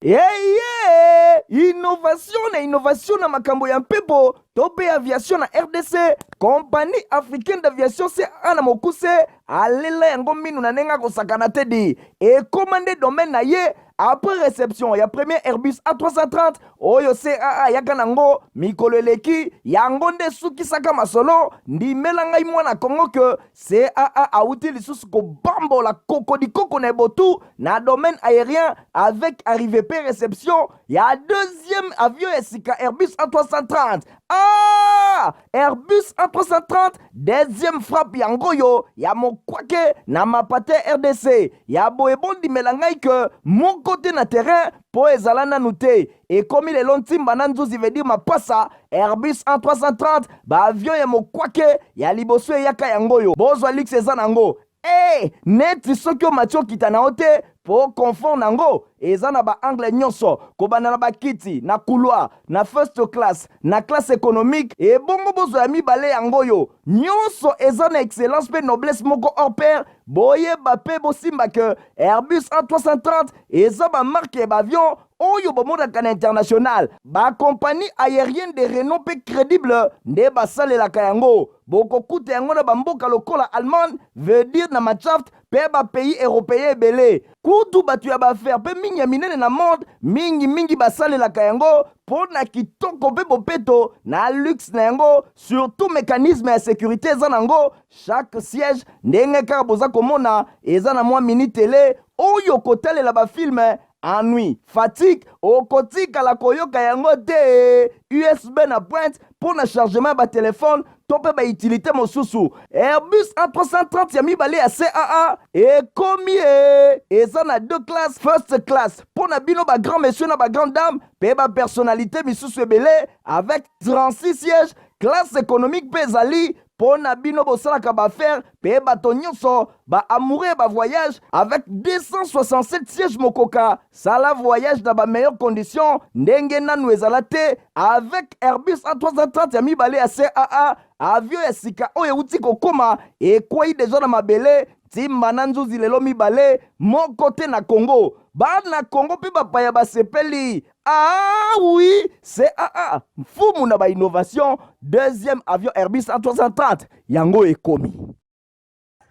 Eye innovation na innovation na makambo ya mpepo to mpe aviation na RDC, Compagnie africaine d'aviation CAA na mokuse alela yango minu na ndenge akosakana te di ekoma nde domaine na ye après réception ya premier Airbus A330 oyo CAA ayaka nango mikolo eleki. Yango nde esukisaka masolo. Ndimela ngai mwana Congo ke CAA awuti lisusu kobambola kokodikoko na ebotu na domaine aérien avec arrivée pe réception ya deuxième avion ya sika Airbus A330. Ah! Airbus A330 deuxième frappe yango oyo ya mokwake na mapate RDC ya boye. Bondimela ngai ke moko te na terrain mpo ezala nanu te. Ekomi lelo ntimba na nzuzi, veut dire mapasa. Airbus A330, baavion ya mokwake ya liboso eyaka yango oyo. Bozwa luxe eza nango e neti soki omati okita na yo te mpo confort nango eza na baangle nyonso, kobanda na bakiti na couloir, na first class, na classe économique. Ebongo bozwa ya mibale yango oyo nyonso eza na excellence mpe noblesse moko hors pair. Boyeba mpe bosimba ke Airbus A330 eza bamarque ya baavion oyo bomonaka na international. Bacompagnie aérienne de renom mpe crédible nde basalelaka yango. Bokokuta yango na bamboka lokola Allemagne, veut dire na Mannschaft, mpe bapays européen ebele. Kutu bato ya baaffaires mpe mingi ya minene na monde mingimingi basalelaka yango mpo na kitoko mpe bopeto na luxe na yango, surtout mécanisme ya sécurité eza nango. Chaque siège, ndenge kaka boza komona, eza na mwa mini télé oyo kotalela bafilm. Ennui, fatigue okotikala koyoka yango te. USB na pointe mpo na chargement ya batelefone to mpe bautilité mosusu. Airbus A330 ya mibale ya CAA ekomi e eza na deux classes: first class mpo na bino bagrand monsieur na bagrand dame mpe bapersonnalité misusu ebele avec 36 sièges. Classe économique mpe ezali mpo na bino bosalaka baaffaires mpe bato nyonso baamoureux ya bavoyage avec 267 sièges. Mokoka sala voyage na bameilleures conditions ndenge nanu ezala te avec Airbus A330 ya mibale ya CAA. Avion ya sika oyo euti kokóma, ekwei deja na mabele ntimba na nzuzi lelo mibale moko te na Congo. Bana Congo mpe bapaya basepeli. Ah oui, CAA mfumu na bainnovation. Deuxième avion Airbus A330 yango ekomi.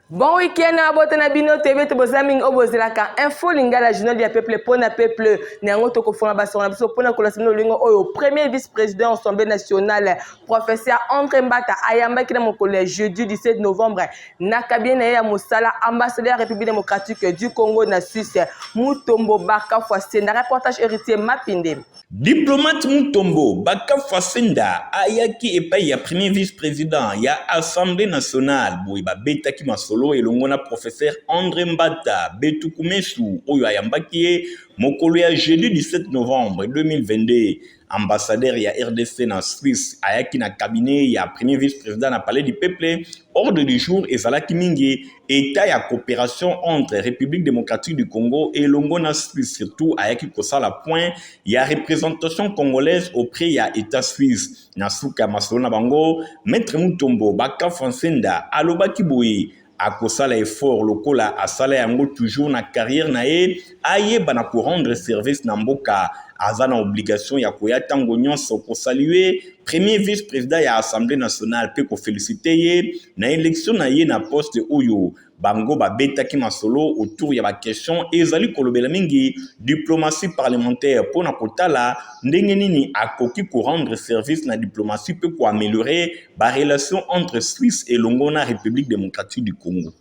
Bon week-end na bota na bino. Toyebi ete boza mingi oyo bozelaka Info Lingala, journal ya peuple mpo na peuple. Na yango tokofonga basongo na biso mpona kolasa bino lolingo oyo premier vice président Assemblée nationale, professeur André Mbata, ayambaki na mokolo ya jeudi 17 novembre na cabinet na ye ya mosala ambassadeur ya République démocratique du Congo na Suisse, Mutombo Bakafwa Senda. Reportage Héritier Mapinde. Diplomate Mutombo Bakafwa Senda ayaki epai ya premier vice-président ya Assemblée nationale. Boye babetaki masolo elongo na professeur André Mbata Betukumesu oyo ayambaki ye mokolo ya jeudi 17 novembre 2022. Ambassadeur ya RDC na Suisse ayaki na cabinet ya premier vice-président na Palais du Peuple. Ordre du jour ezalaki mingi état ya coopération entre République démocratique du Congo elongo na Suisse. Surtout ayaki kosala point ya représentation congolaise auprès ya État suisse. Na suka ya masolo na bango, maître Mutombo Bakafwa Nsenda alobaki boye akosala effort lokola asala yango toujours na carrière na ye, ayeba na korendre service na mboka. Aza na obligation ya koya ntango nyonso kosaluer premier vice-président ya Assemblée nationale mpe koféliciter ye na élection na ye na poste oyo. Bango babetaki masolo autour ya baquestion ezali kolobela mingi diplomatie parlementaire mpo na kotala ndenge nini akoki korendre service na diplomatie mpe koaméliorer barelation entre Suisse elongo na République démocratique du Congo.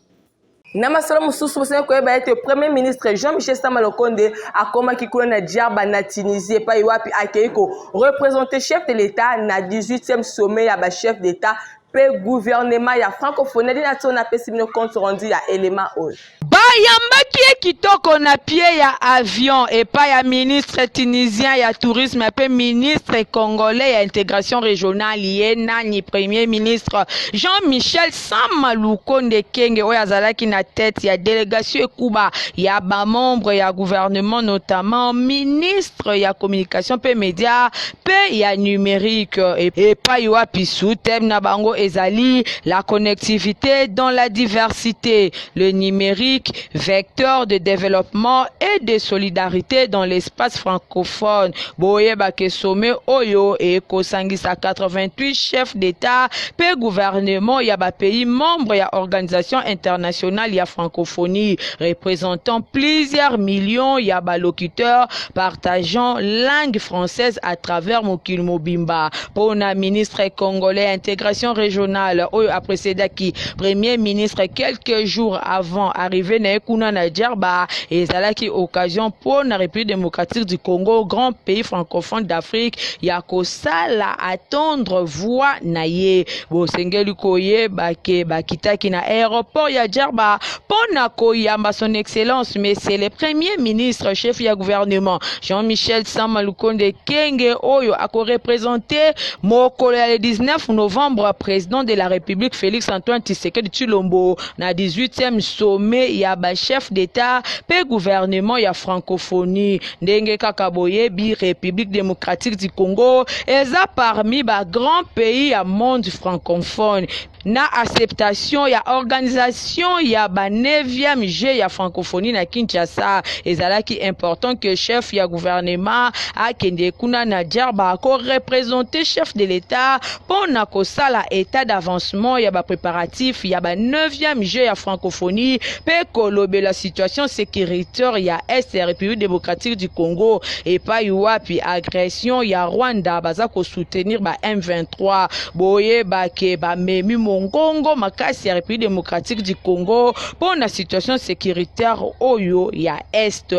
Na masolo mosusu, bosali koyeba ete premier ministre Jean-Michel Sama Lukonde akomaki kuna na Djerba na Tunisie, epai wapi akei koreprésenter chef de l'État na 18e sommet ya bachef d'État mpe gouvernement ya francophonie. Dina to napesi bino compte rendu ya elema oyo. Bayambaki ye kitoko na pied ya avion epai ya ministre tunisien ya tourisme mpe ministre congolais ya intégration régionale. Ye nani? Premier ministre Jean-Michel Sama Lukonde Kenge oyo azalaki na tête ya délégation ekuba ya bamembre ya gouvernement, notamment ministre ya communication mpe média mpe ya numérique, epai wapi sous-thème na bango ezali "La connectivité dans la diversité, le numérique". économique, vecteur de développement et de solidarité dans l'espace francophone. Boyeba ke sommet oyo ekosangisa 88 chefs d'État pe gouvernement ya ba pays membres ya Organisation internationale ya francophonie, représentant plusieurs millions ya ba locuteurs partageant langue française à travers mokili mobimba. Pona ministre congolais intégration régionale oyo aprécédaki premier ministre quelques jours avant arrivée na ye kuna na Djerba, ezalaki occasion mpo na République démocratique du Congo, grand pays francophone d'Afrique, ya kosala attendre voix na ye. Bosengeli koyeba ke bakitaki na aéroport ya Djerba mpo na koyamba son excellence monsieur le premier ministre, chef ya gouvernement Jean-Michel Sama Lukonde Kenge, oyo akoreprésente mokolo ya le 19 novembre président de la République Félix Antoine Tshisekedi Tshilombo na 18e sommet ya bachef d'État mpe gouvernement ya francophonie. Ndenge kaka boyebi, République démocratique du Congo eza parmi ba grands pays ya monde francophone. Na acceptation ya organisation ya ba 9e Jeux ya francophonie na Kinshasa, ezalaki important que chef ya gouvernement akende kuna na Djerba koreprésente chef de l'État mpo na kosala état d'avancement ya bapréparatif ya ba 9e Jeux ya francophonie mpe kolobela situation sécuritaire ya Est ya République démocratique du Congo, epai wapi agression ya Rwanda baza kosoutenir ba M23. Boyeba ke bamemi mongongo makasi ya République démocratique du Congo mpo na situation sécuritaire oyo ya Est.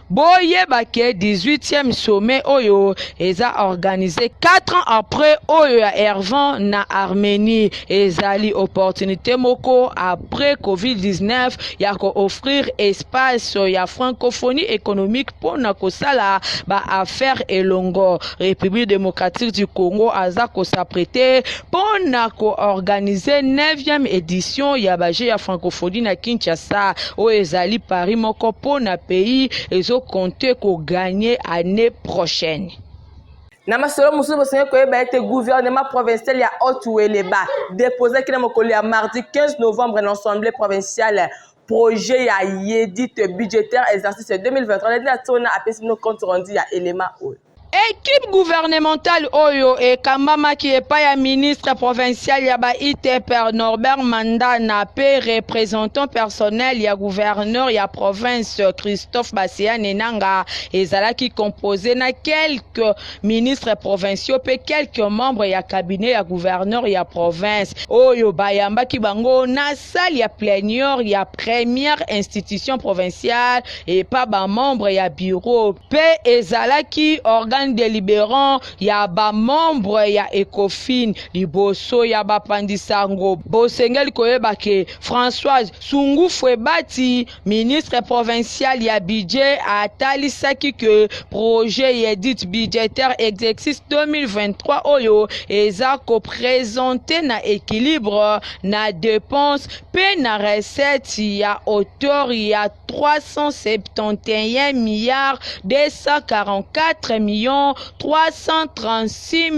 Boyeba ke 18e sommet oyo eza organisé 4 ans après oyo ya Erevan na Arménie. Ezali opportunité moko après COVID-19 ya kooffrir espace ya francophonie économique mpo na kosala baaffaire elongo. République démocratique du Congo aza kos'apprêter mpo na koorganiser 9e édition ya bajeux ya francophonie na Kinshasa, oyo ezali pari moko mpo na pays ezocompter kogagner année prochaine. Na masolo mosusu, bosengeli koyeba ete gouvernement provincial ya Haut-Uele badéposaki na mokolo ya mardi 15 novembre na assemblée provinciale projet ya édit budgétaire exercice 2023. Na tona apesi bino compte rendu ya élément oyo. Équipe gouvernementale oyo ekambamaki epai ya ministre provincial ya ba ITPR Norbert Mandana mpe représentant personnel ya gouverneur ya province Christophe Baseane Nanga, ezalaki composé na quelques ministres provinciaux mpe quelques membres ya cabinet ya gouverneur ya province, oyo bayambaki bango na salle ya plénière ya première institution provinciale epa bamembre ya bureau mpe ezalaki organe délibérant ya bamembre ya Ecofin. Liboso ya bapandisango, bosengeli koyeba ke Françoise Sungufu Ebati, ministre provincial ya budget, atalisaki ke projet ya édit budgétaire exercice 2023 oyo eza koprésenter na équilibre na dépense mpe na recette ya hauteur ya 371 milliards 244 millions 336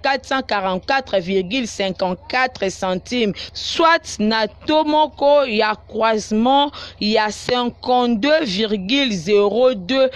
444,54 centimes, soit na taux moko ya croissement ya 52,02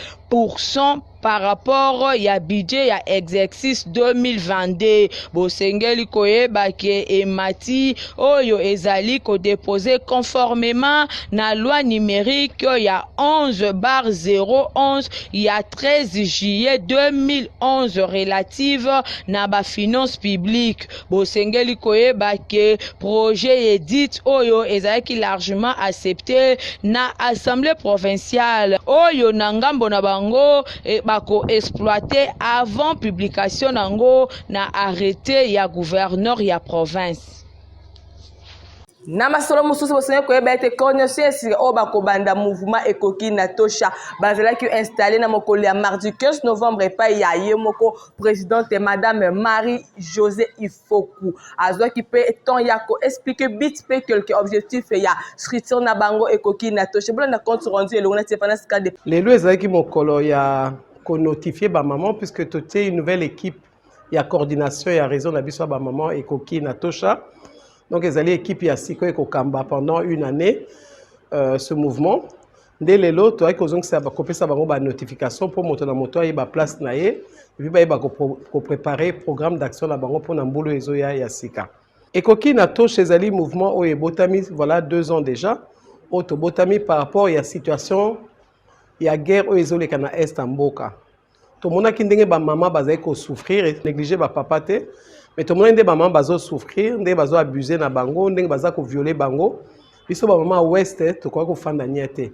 par rapport ya budget ya exercice 2022. Bosengeli koyeba ke emati oyo ezali kodéposer conformément na loi numérique ya 11/011 ya 13 juillet 2011 relative na bafinance publique. Bosengeli koyeba ke projet édit oyo ezalaki largement accepté na assemblée provinciale, oyo na ngambo na bango e, bakoexploiter avant publication nango na arrêté ya gouverneur ya province. Na masolo mosusu, bosengeli koyeba ete coordination ya sika oyo bakobanda mouvement Ekoki na Tosha bazalaki installé na mokolo ya mardi 15 novembre epai ya ye moko présidente madame Marie José Ifoku. Azwaki mpe temps ya koexpliquer but mpe quelques objectifs ya structure na bango Ekoki na Tosha. Bolanda compte rendu elongo na Tiefana Skade. Lelo ezalaki mokolo ya konotifier bamama, puisque totie une nouvelle équipe ya coordination ya réseau na biso ya bamama Ekoki na Tosha. Donc ezali équipe ya sikoyo ekokamba pendant une année. ce mouvement. Nde lelo toyaki kozongisa, kopesa bango banotification mpo moto na moto ayeba place na ye, et puis bayeba koprépare programme d'action na bango mpona mbulu ezoya ya sika. Ekoki na Tosha ezali mouvement oyo ebotami voilà 2 ans déjà, oyo tobotami par rapport ya situation ya guerre oyo ezoleka na est ya mboka. Tomonaki ndenge bamama bazali kosouffrir, néglige bapapa te, mais tomonaki nde bamama bazosouffrir, ndenge bazoabuse na bango, ndenge baza koviole bango. Biso bamama ya ouest tokoki kofanda nie te.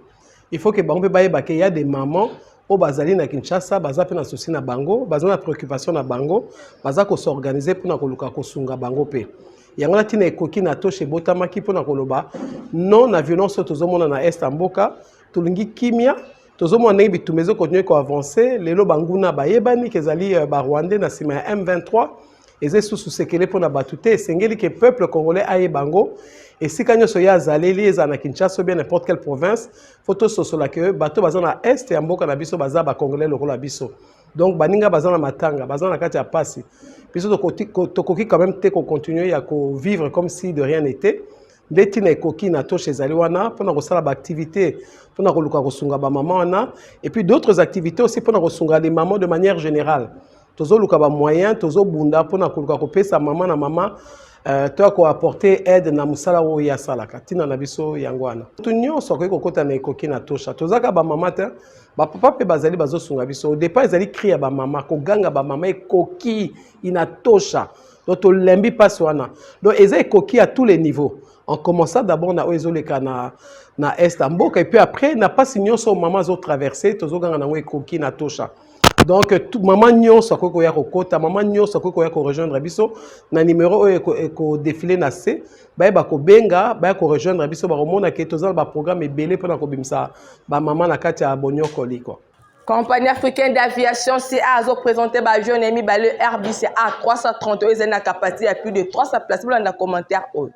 Il faut que bango mpe bayeba ke ya des mamans oyo bazali na Kinshasa, baza mpe na souci na bango, baza na préoccupation na bango, baza kos'organiser mpona koluka kosunga bango. Mpe yango na ntina Ekoki na Tosha ebotamaki mpona koloba non na violence oyo tozomona na est ya mboka. Tolingi kimia. Tozomona ndenge bitumba ezokontinue koavance. Lelo banguna bayebani ke ezali barwandais na nsima ya M23. Eza lisusu sekele mpona bato te. Esengeli ke peuple congolais ayeba yango esika nyonso ye azaleli, ezala na Kinshasa ou bien n'importe quelle province. Faut tososola ke bato baza na est ya mboka na biso baza bacongolais lokola biso. Donc baninga baza na matanga, baza na kati ya pasi. Biso tokoki quand même te kocontinue ya kovivre comme si de rien n'était. Nde ntina Ekoki na Tosha ezali wana mpona kosala baactivité mpona koluka kosunga bamama wana, et puis d'autres activités aussi mpona kosunga les mamans de manière générale. Tozoluka bamoyen, tozobunda mpona koluka kopesa mama na mama to ya koapporte aide na mosala oyo ye asalaka. Ntina na biso yango wana. Moto nyonso akoki kokɔta na Ekoki na Tosha. Tozaka bamama te, bapapa mpe bazali bazosunga biso. Au départ ezali cri ya bamama, koganga bamama ekoki inatosha. Donc tolembi mpasi wana. Donc eza ekoki à tous les niveaux, en commençant d'abord na oyo ezoleka na est ya mboka, et puis après na mpasi nyonso oyo mama azotraverse. Tozoganga nango ekoki na tosha. Donc tout, mama nyonso akoki koya kokota, mama nyonso akoki koya korejoindre biso na numéro oyo ekodefile na se. Bayeba kobenga, baya korejoindre biso. Bakomona ke toza na baprogramme ebele mpona kobimisa bamama na kati ya bonyokoli quoi. Compagnie africaine d'aviation CA azoprésente baavion na ye mibale Airbus A330 oyo ezali na capacité ya plus de 300 places. Bolanda commentaire oyo.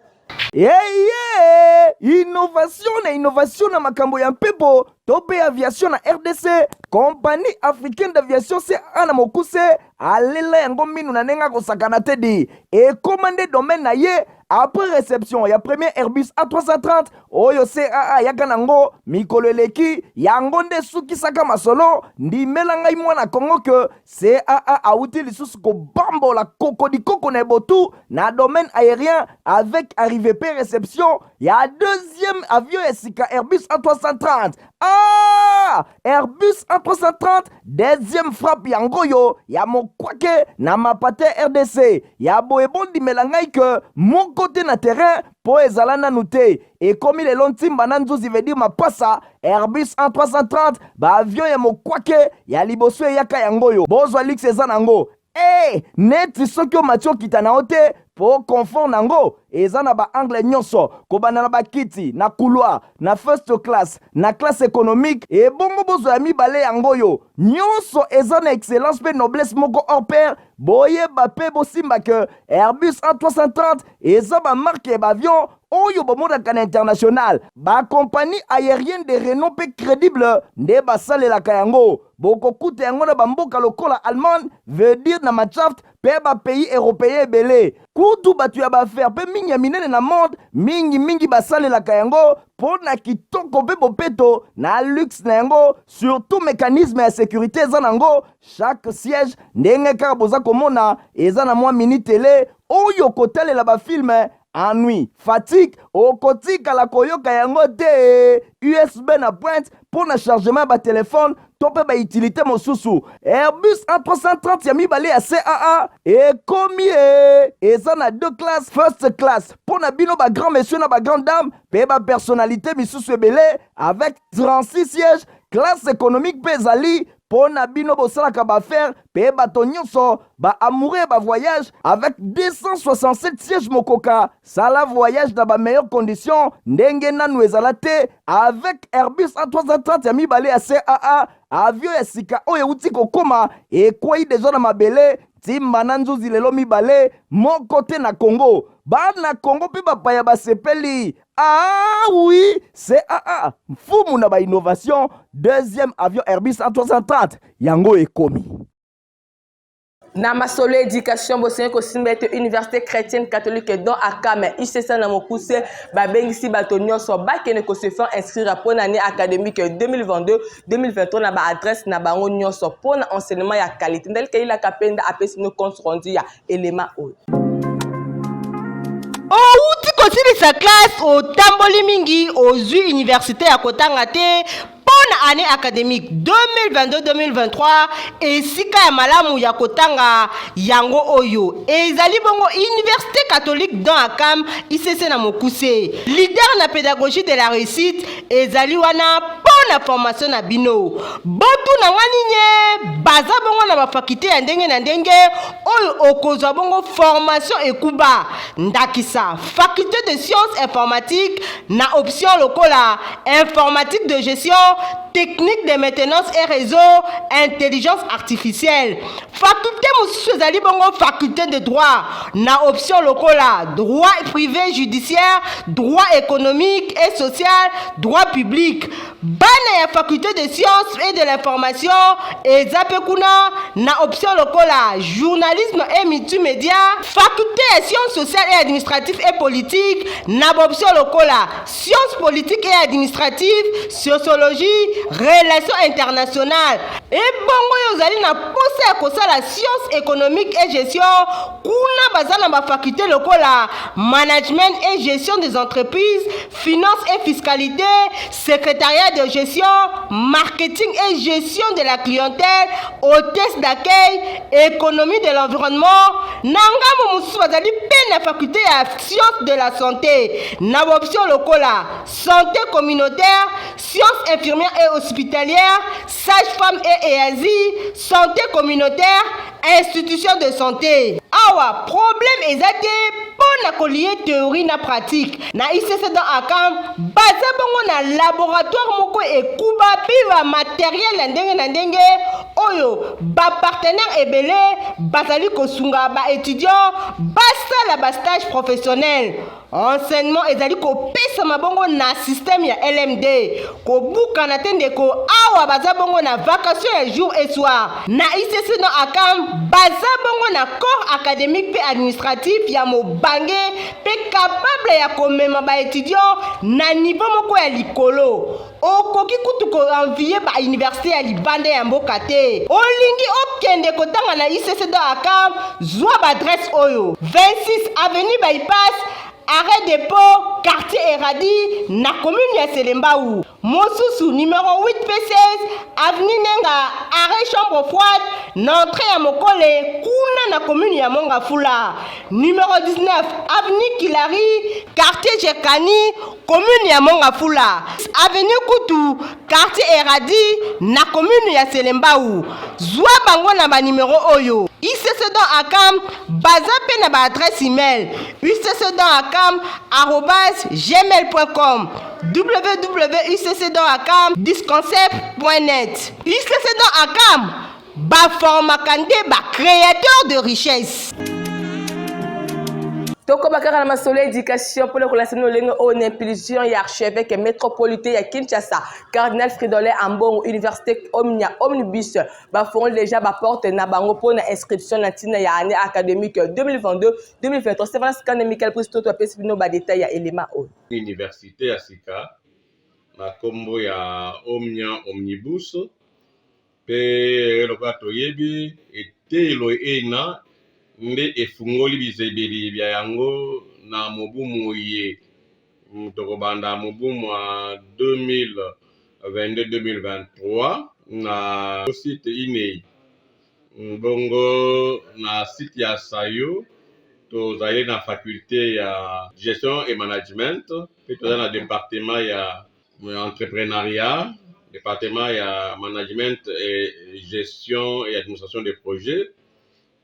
Eye innovation na innovation na makambo ya mpepo to mpe aviation na RDC, Compagnie africaine d'aviation CA na mokuse alela yango minu na ndenge akosakana te di ekóma nde domaine na ye. Après réception ya premier Airbus A330 oyo CAA ayaka nango mikolo eleki, yango nde esukisaka masolo. Ndimela ngai mwana Kongo ke CAA awuti lisusu kobambola kokodikoko na ebotu na domaine aérien avec arrivée pe réception ya deuxième avion ya sika Airbus A330. Ah, Airbus A330 deuxième frappe yango oyo ya mokwake na mapate RDC ya boye. Bondimela ngai ke moko te na terrain mpo ezala nanu te. Ekomi lelo ntimba na nzuzi, veut dire mapasa. Airbus A330, baavion ya mokwake ya liboso eyaka yango oyo. Bozwa luxe eza nango e neti soki omati okita na yo te, mpo confort nango eza na baangle nyonso, kobanda na bakiti na couloir, na first class, na classe économique. Ebongo bozwa ya mibale yango oyo. Nyonso eza na excellence mpe noblesse moko hors pair. Boyeba mpe bosimba ke Airbus A330 eza bamarke ya baavion oyo bomonaka na international. Bakompagnie aérienne de renom mpe crédible nde basalelaka yango. Bokokuta yango na bamboka lokola Allemagne, veut dire na Mannschaft, mpe bapays européen ebele. Kutu bato ya baaffaire mpe mingi ya minene na monde mingimingi basalelaka yango mpo na kitoko mpe bopeto na luxe na yango. Surtout mécanisme ya sécurité eza nango. Chaque siège, ndenge kaka boza komona, eza na mwa mini télé oyo kotalela bafilme. Ennui, fatigue okotikala koyoka yango te. USB na pointe mpo na chargement ya batelefone to mpe bautilité mosusu. Airbus A330 ya mibale ya CAA ekomi e eza na deux classes: first class mpo na bino bagrand monsieur na bagrand dame mpe bapersonnalité misusu ebele avec 36 sièges. Classe économique mpe ezali mpo na bino bosalaka baaffaire mpe bato nyonso baamoureux ya bavoyage avec 267 sièges. Mokoka sala voyage na bameilleure condition ndenge nanu ezala te avec Airbus A330 ya mibale ya CAA. Avion ya sika oyo euti kokóma, ekwei deja na mabele ntimba na nzuzi lelo mibale moko te na Congo. Bana Congo mpe bapaya basepeli. Ah oui, CAA mfumu na bainnovation. Deuxième avion Airbus A330 yango ekomi. Na masolo ya education, bosengeli kosimba ete Université chrétienne catholique don akame ICC na mokuse babengisi bato nyonso bakende ko se faire inscrire mpo na année académique 2022 2023 na ba adresse na bango nyonso mpo na enseignement ya qualité. Ndali Keila Kapenda apesi bino compte rendu ya elema oyo. Owuti kosilisa classe, otamboli mingi, ozwi universite ya kotanga te mpo na annee academique 2022-2023. Esika ya malamu ya kotanga yango oyo ezali bongo Université catholique Don Akam, ICC na mokuse, leader na pédagogie de la réussite. Ezali wana mpo na formation na bino. Botuna nga nini? Baza bongo na bafakulte ya ndenge na ndenge oyo okozwa bongo formation ekuba, ndakisa faculté de sciences informatiques na option lokola informatique de gestion, technique de maintenance et réseau, intelligence artificielle. Faculté mosusu ezali bongo faculté de droit na option lokola droit privé judiciaire, droit économique et social, droit public. Bana ya faculté de sciences et de l'information eza mpe kuna na option lokola journalisme et multimédia. Faculté ya sciences sociales et administratives et politique na baoption lokola sciences politiques et administratives, sociologie, relations internationales. Ebongo yo ozali na posa ya kosala sciences économiques et gestion, kuna baza na bafaculté lokola management et gestion des entreprises, finance et fiscalité, secrétariat de gestion, marketing et gestion de la clientèle, hôtesse d'accueil, économie de l'environnement. Na ngambo mosusu bazali mpe na faculté ya sciences de la santé na baoption lokola santé communautaire, sciences infirmières et hospitalières, sage-femme et EASI, santé communautaire, institution de santé. Awa problème eza te mpo na kolie théorie na pratique. Na ICC dans Akam baza bongo na laboratoire moko ekuba mpe bamatériel ya ndenge na ndenge oyo bapartenaire ebele bazali kosunga baétudiant basala bastage professionnel. Enseignement ezali kopesama bongo na système ya LMD. Kobukana te ndeko, awa baza bongo na vacation ya jour et soir. Na ICC no Akam baza bongo na corps académique mpe administratif ya mobange mpe capable ya komema baétudiant na niveau moko ya likolo. Okoki kutu koenvie bauniversité ya libanda ya mboka te. Olingi okende kotanga na ICC do Akam, zwa baadresse oyo: 26 avenue Bypass, arrêt dépôt, quartier Eradi, na commune ya Selembao. Mosusu numéro 8 P16 avenue Nenga, arrêt chambre froide, na entrée ya Mokole kuna na commune ya Mongafula. Numéro 19 avenue Kilari, quartier Jekani, commune ya Mongafula. Avenue Kutu, quartier Eradi, na commune ya Selembao. Zwa bango na banimero oyo. ICC don Akam baza mpe na baadresse email uccdonakam@gmail.com, www.uccdonakam disconcept.net. ICC don Akam baformaka nde bacréateur de richesse. Tokoba kaka na masolo ya éducation mpona kolasa bino lolenge oyo na impulsion ya archevêque métropolitain ya Kinshasa, cardinal Fridolin Ambongo, université Omnia Omnibus bafongoli déjà baporte na bango mpona inscription na ntina ya année académique 2022 2023. Severance Kande, Michael Pristo to apesi bino badetail ya elema oyo. Université ya sika na nkombo ya Omnia Omnibus, mpe lokola toyebi, eteyelo ena nde efungoli bizebeli bya yango na mobu moye tokobanda, mobu mwa 2022-2023, na site inei. Bongo na site ya Sayo tozali na faculté ya gestion et management, mpe toza na département ya entrepreneuriat, département ya management et gestion et administration des projets,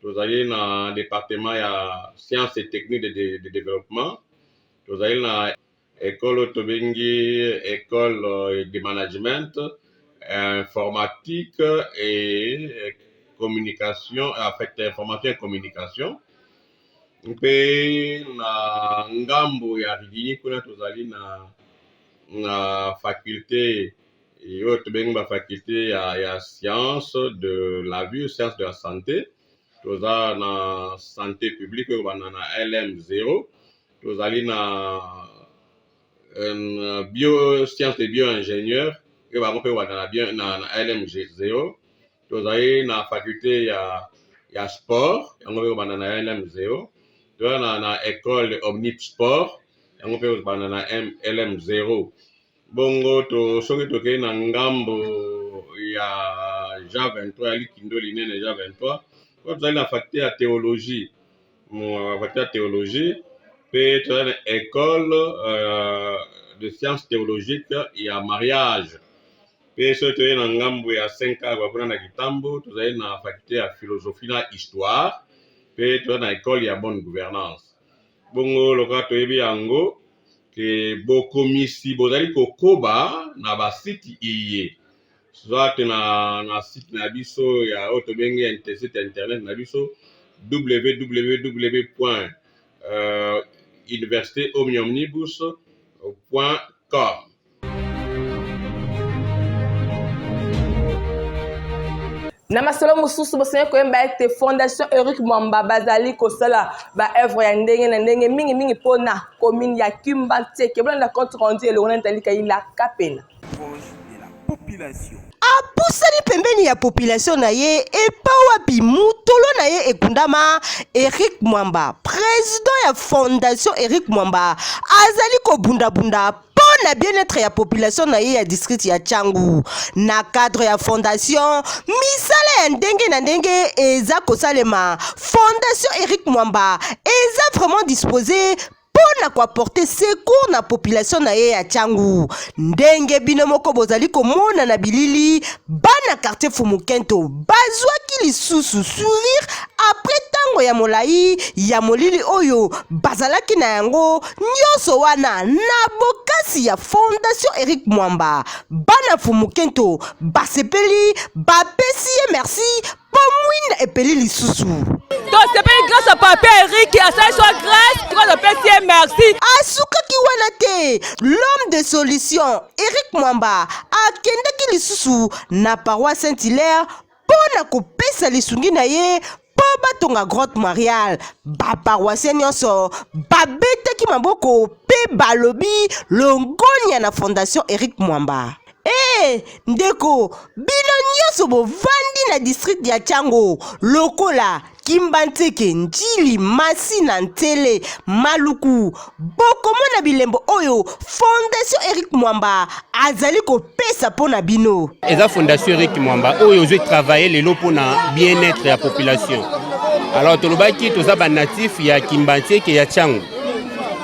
tozali na département ya sciences et techniques de développement, tozali na école oyo tobengi école de management, informatique et communication, en fait information et communication. Mpe na ngambo ya Righini kuna tozali na faculté oyo tobengi bafaculté ya science de la vie, science de la santé. Toza na santé publique oyo kobanda na LM0. Tozali na bio science de bio ingénieur oyo bango mpe kobanda na, bio, na, na LM0. Tozali na faculté ya, ya sport yango mpe kobanda na LM0. Toza na, na école omnip sport yango mpe kobanda na M, LM0. Bongo to soki tokei na ngambo ya Jean 23 ya likindo linene Jean 23 oyo tozali na faculté ya théologie, faculté ya théologie mpe tozali na école de sciences théologiques ya mariage. Mpe soki toyei na ngambo ya 5 agwa kuna na Kitambo tozali na faculté ya philosophie na histoire mpe tozali na école ya bonne gouvernance. Bongo lokola toyebi yango ke bokomisi bozali kokoba na basite iye, soit na, na site na biso ya oyo tobengi site internet na biso www.universiteomniomnibus.com. Na masolo mosusu, bosengeli koyemba ete Fondation Eric Mwamba bazali kosala ba œuvre ya ndenge na ndenge mingimingi mpo na commune ya Kimbanseke. Bolanda compte rendu elongo na Nathalie Kayila Kapela. Apusani pembeni ya population na ye epa wapi mutolo na ye ekundama. Eric Mwamba, president ya Fondation Eric Mwamba, azali kobundabunda mpo na bien-être ya population na ye ya district ya Tshangu. Na cadre ya fondation, misala ya ndenge na ndenge eza kosalema. Fondation Eric Mwamba eza vraiment disposé mpo na koaporte secours na population na ye ya Tshangu. Ndenge bino moko bozali komona na bilili, bana quartier Fumukento bazwaki lisusu sourire après ntango ya molai ya molili oyo bazalaki na yango. Nyonso wana na bokasi ya Fondation Eric Mwamba. Bana Fumukento basepeli, bapesi ye merci mpo mwinda epeli lisusu. Tosepeli grâce à papa Eric, asali so grâce, topesi ye merci. Asukaki wana te, l'homme de solution Eric Mwamba akendaki lisusu na paroisse Saint-Hilaire mpo na kopesa lisungi na ye mpo batonga grotte mariale. Baparoissien nyonso babetaki maboko mpe balobi longonya na Fondation Eric Mwamba. Ee ndeko, bino nyonso bovandi na district ya Tshangu lokola Kimbanseke, Ndjili, Masina, Nsele, Maluku, bokomona bilembo oyo Fondation Eric Mwamba azali kopesa mpo na bino. Eza Fondation Eric Mwamba oyo ozwi travailler lelo mpo na bien-être ya population. Alors tolobaki toza ba natif ya Kimbanseke ya Tshangu,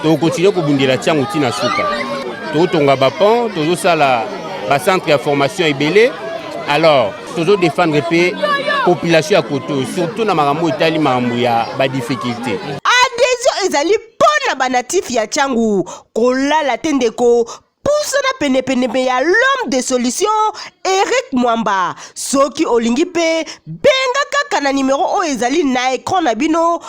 tokokontinue kobundela Tshangu ntina suka. Tozotonga ba pont, tozosala ba centre ya formation ebele. Alors tozodefendre mpe population ya koto, surtout na makambo etali makambo ya ba difficulté. Adhesion ezali mpo na banatif ya Tshangu. Kolala te ndeko, pusana penepene ya l'homme de solution Eric Mwamba. Soki olingi mpe benga kaka na nimero oyo ezali na ecran na bino,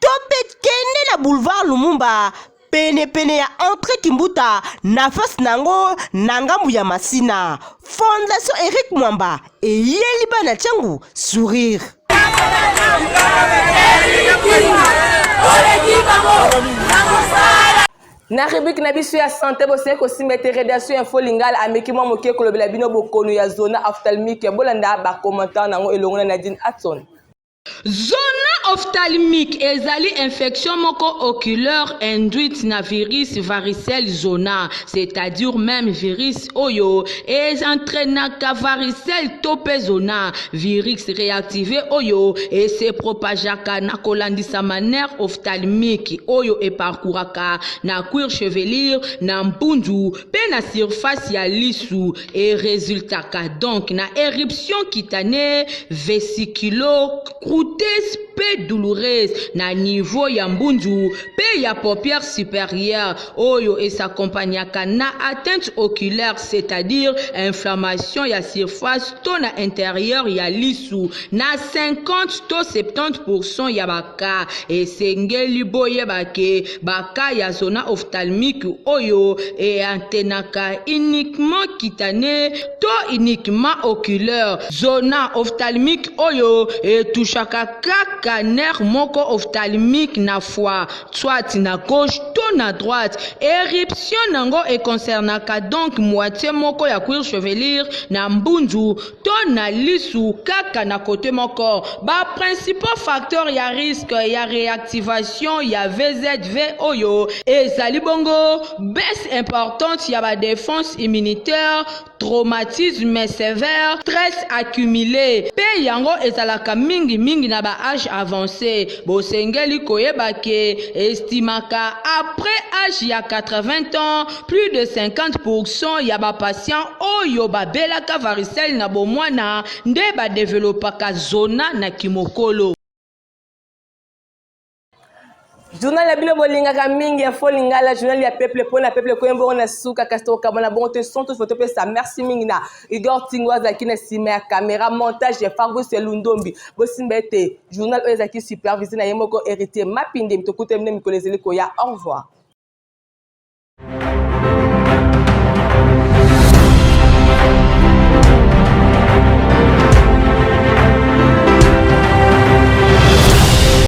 to mpe kende na boulevard Lumumba penepene ya entrée Kimbuta na face na yango na ngambu ya Masina. Fondation Eric Mwamba eyeli bana Tshangu sourire. Na rubrique na biso ya santé, bosengeli kosimba ete rédaction Info Lingala ameki mwa moke kolobela bino bokono ya zona ophtalmique. Bolanda ba commentaire nango elongo na Nadine Hudson. Zona ophtalmique ezali infection moko oculaire induite na virus varicelle zona, c'est-à-dire meme virus oyo e entrainaka varicelle to pe zona, virus reactive oyo e se propageaka na kolandisama nerf ophtalmique oyo e parcouraka na cuir chevelure, na mbunzu pe na surface ya lisu. E resultaka donc na eruption cutanee vesiculo-croûteuse pe douloureuse na niveau ya mbunzu pe ya paupière superieure oyo e s'accompagnaka na atteinte oculaire, c'est-à-dire inflammation ya surface to na interieur ya lisu na 50 to 70 pourcent ya ba cas. Esengeli boyeba ke ba cas ya zona ophtalmique oyo e attenaka uniquement cutanee to uniquement oculaire. Zona ophtalmique oyo e touchaka kaka. Eatteindaka nerf moko ophtalmique na foie, soit na gauche to na droite. Eruption nango e concernaka donc moitie moko ya cuir chevelure na mbunzu to na lisu kaka na cote moko. Ba principaux facteurs ya risque ya reactivation ya VZV oyo ezali bongo baisse importante ya ba defenses immunitaires, traumatisme sévère, stress accumulé mpe yango ezalaka mingi mingi na ba age avancé. Bosengeli koyeba ke estimaka après age ya 80 ans plus de 50% ya ba patients oyo babelaka varicelle na bomwana nde badevelopaka zona na kimokolo. Journal ya bino bolingaka mingi, Info Lingala, journal ya peuple mpo na peuple. Koyemba bongo na suka, kasi tokokabana bongo te sans toutefois topesa merci mingi na Igor Tingo, azalaki na nsima ya caméra, montage ya Fabrice Lundombi. Bosimba ete journal oyo ezalaki supervisé na ye moko Héritier Mapindemi. Tokutani bino mikolo ezali koya. Au revoir.